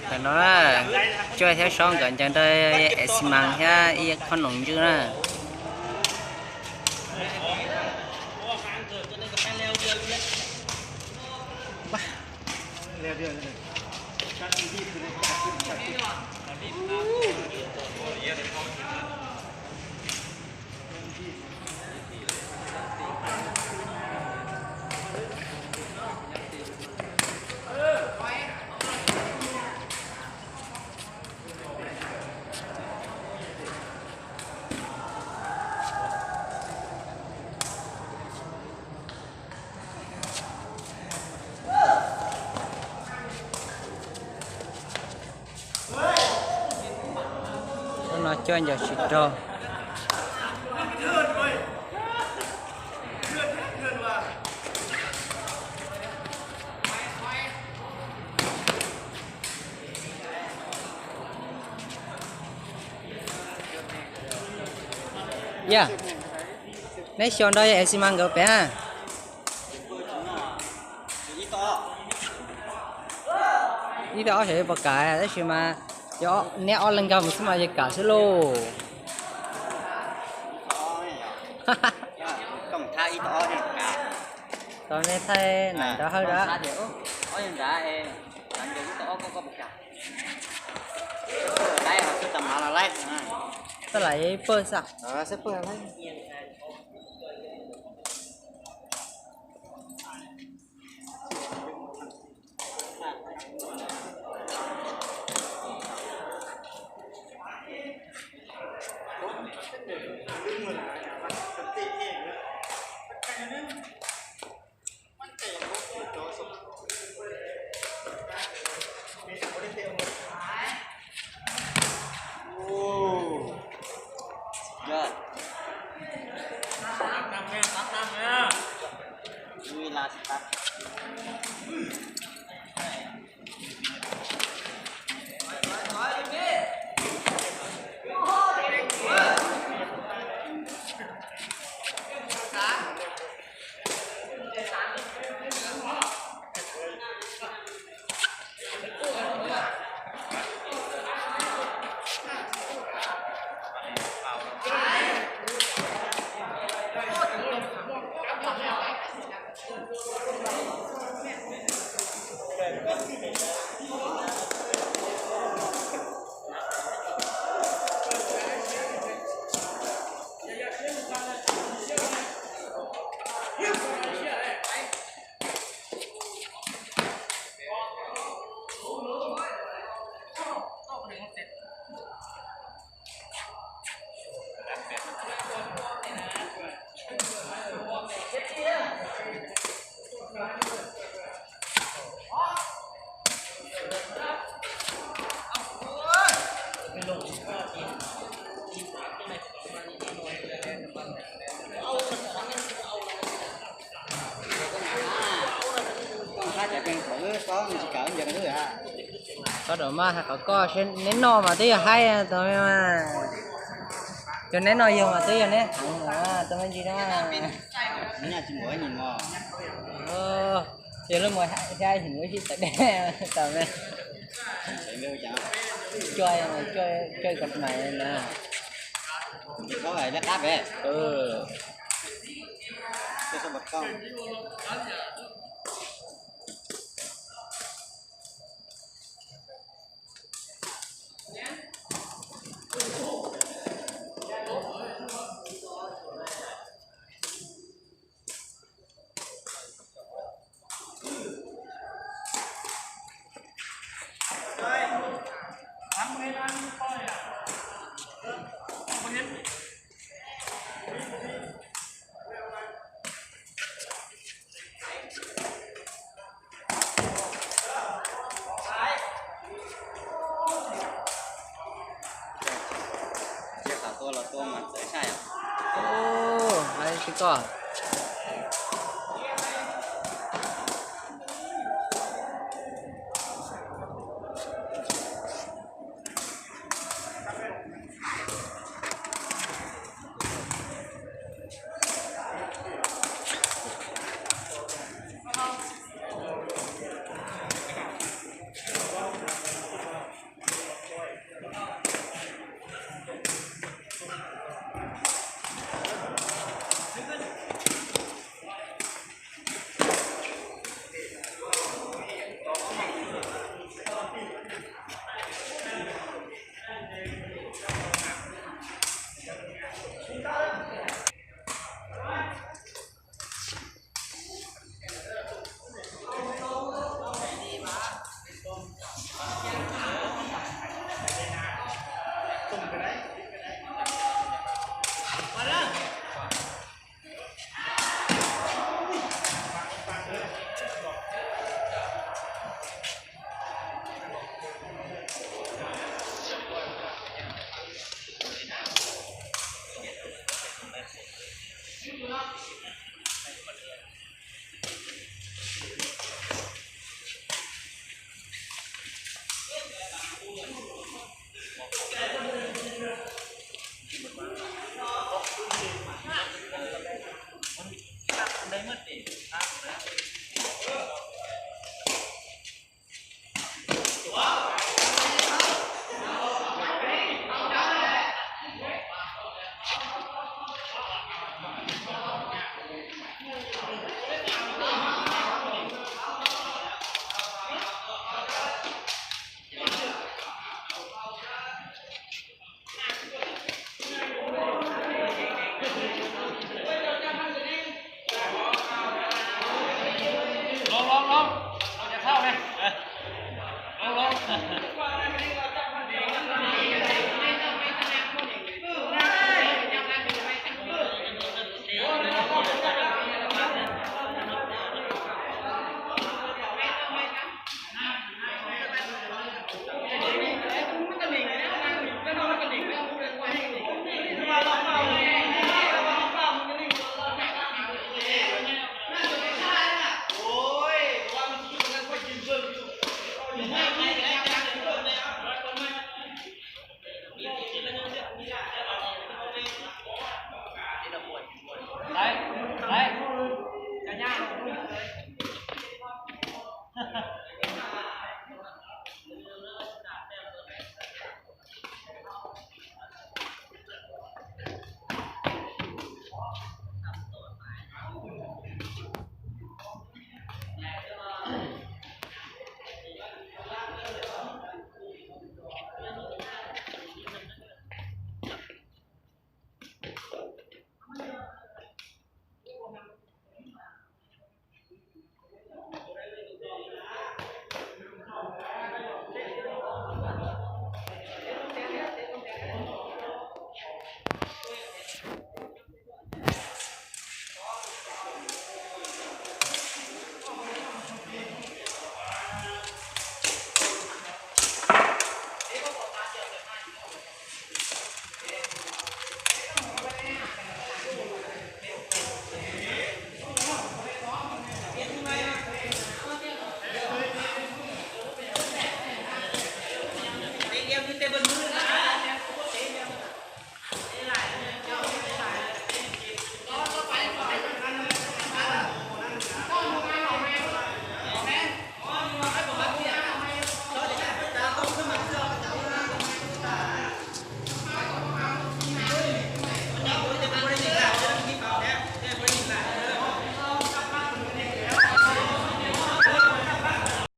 Tam no na, Cuaj thiab Sob nkawd ncaws nrog Xi Mas thiab ib khob noom ntswb na. Hnub no Cuaj ncaws tsis raug. Yog, neb xyuas nrog Xi Mas nkawd pem. Ib tog ob xyov puas kam, tab sis mas yog neb ob leeg nkag mus xwb mas yog kam xwb lauj. Tau neb thaij nam nrov hawb dab. Xab lam ib pawg xwb. Koj rau mas hais qhov koj seb neb noj mas twb yog haib tau mas. Cov neb noj yog mas twb yog neb heev tau me ntsis na. Yog lub mus haib lub sib tawm deb tau me. Coj, coj kom mais na. Ua, hais tsis koj.